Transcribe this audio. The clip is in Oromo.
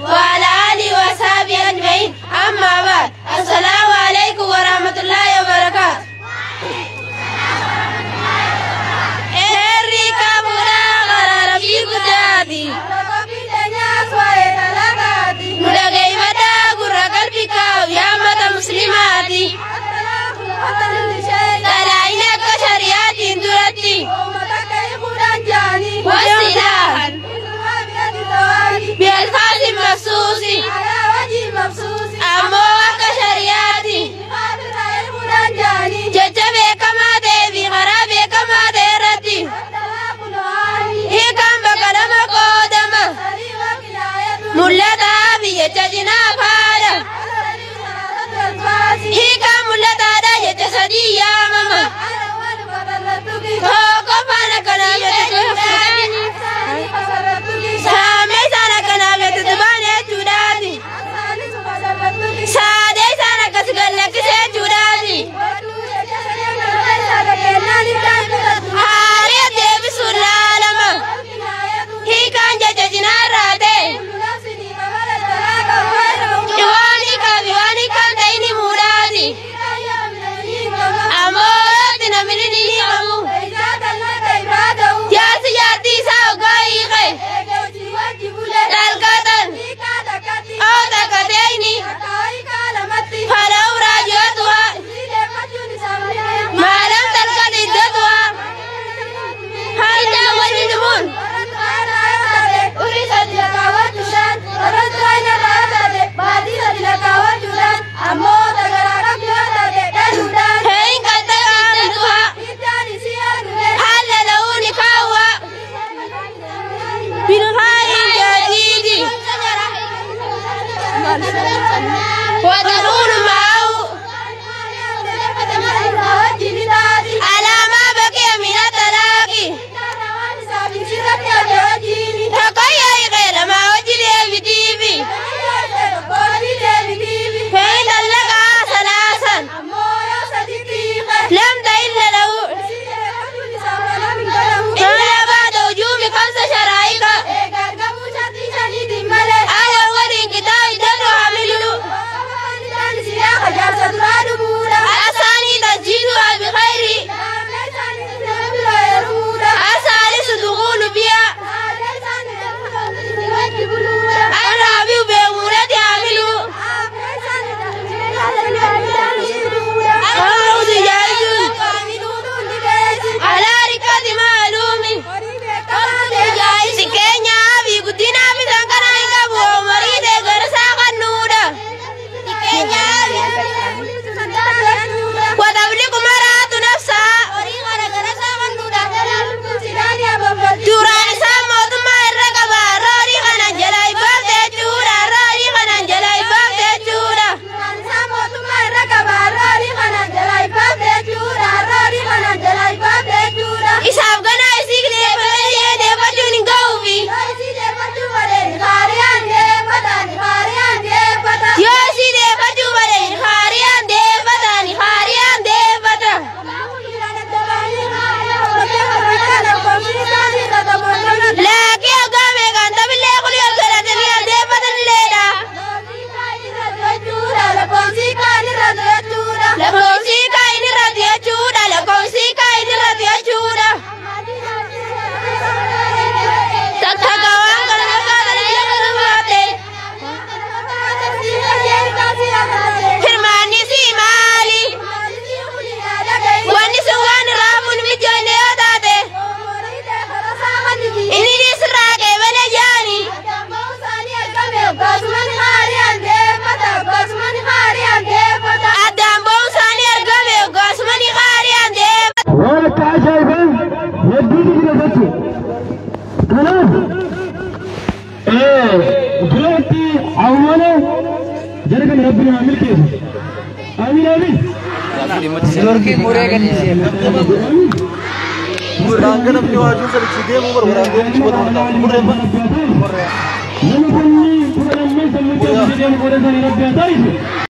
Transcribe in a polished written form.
وعلى آله وصحبه أجمعين. أما بعد، السلام عليكم ورحمة الله وبركاته. Erika Mura Rabbi Gudati Nudagaibada Gurra Qalbika ya mata muslimaati Talaayina akka shari'aatiin duratti واصطلاحا بألفاظ مخصوص ammoo akka shari'aati jecha beekamaa ta'ee fi karaa beekamaa ta'e irratti hiikaan bakka lama qoodama mul'ataa fi jecha cinaa faadha. Hiikaan mul'ataadha jecha sadii yaamama. Tokkoffaan akkanaaf jette saamee isaan akkanaaf jette baane jechuudhaati. Saadee isaan akkas gallakkise jechuudhaati. Haarii deebisuun laalama. Hiikaan jecha cinaa irraa ta'e. Waan hiikaa fi waan hiikaan ta'in himuudhaati. Ammoo itti namni ni hiikamu. Jaarsi jaartii isaa hoggaa hiike. Dhalqatan. Oo takkateeni. Falau raajiyatuha. Maalam talqat iddatuha. Haita wajin mun. Hein qaxxala iddatuha. Haala lahu nikaahuha. Binikahin jadiidi. وتكون معه على ما بقي من الطلاق تقيا غير ما وجد بديبي فإن طلقها ثلاثا لم تحل له إلا بعد وجوب خمس شرائط. الأول انقطاع الدم وحمله. الثاني تسجيلها بخير. الثالث دخول بها. الرابع بأمورة عامله. الخامس جائز على ركعة معلوم. Keenyaa fi guddinaa fi sankana hin qabu marii deeggarsaa kennuudha. وتملك مرأة نفسها duraan isaa mootummaa irra qaba. Roorii kanan jala ibbaafte jechuudha. Roorii kanan jala ibbaafte jechuudha. Isaaf ganaa isii deeffatee deeffachuun hin ga'uufi. Yoo isii deeffachuu malee haariyaan deeffataani haariyaan deeffata. Laakii hoggaa meeqaan tapillee kulii ol godhatanii ol deeffatanilleedha. Lakkoofsi kaan irratti jechuudha. Lakkoofsi kaan irratti jechuudha. Takka waan kana fakkaatan ija kana baatte. Hirmaanni sii maali? Wanni sun waan irraa hafuun mijoonne yoo taate. Inni ni sirraa qeebale jaani. Addaan ba'uun isaanii argame hoggaasumani haariyaan deema. Waan akka ajaa'ibaa hedduutu jira jechuudha. Kanaaf duratti awwaala jara kana rabbi haa milkeessu. Amiin amiin. Daangaa namni waajjira sadiitti deemuu barbaada. Deemuu barbaada. Nama kunni 12 sammuu deemu godhatanii rabbi haa taasisu.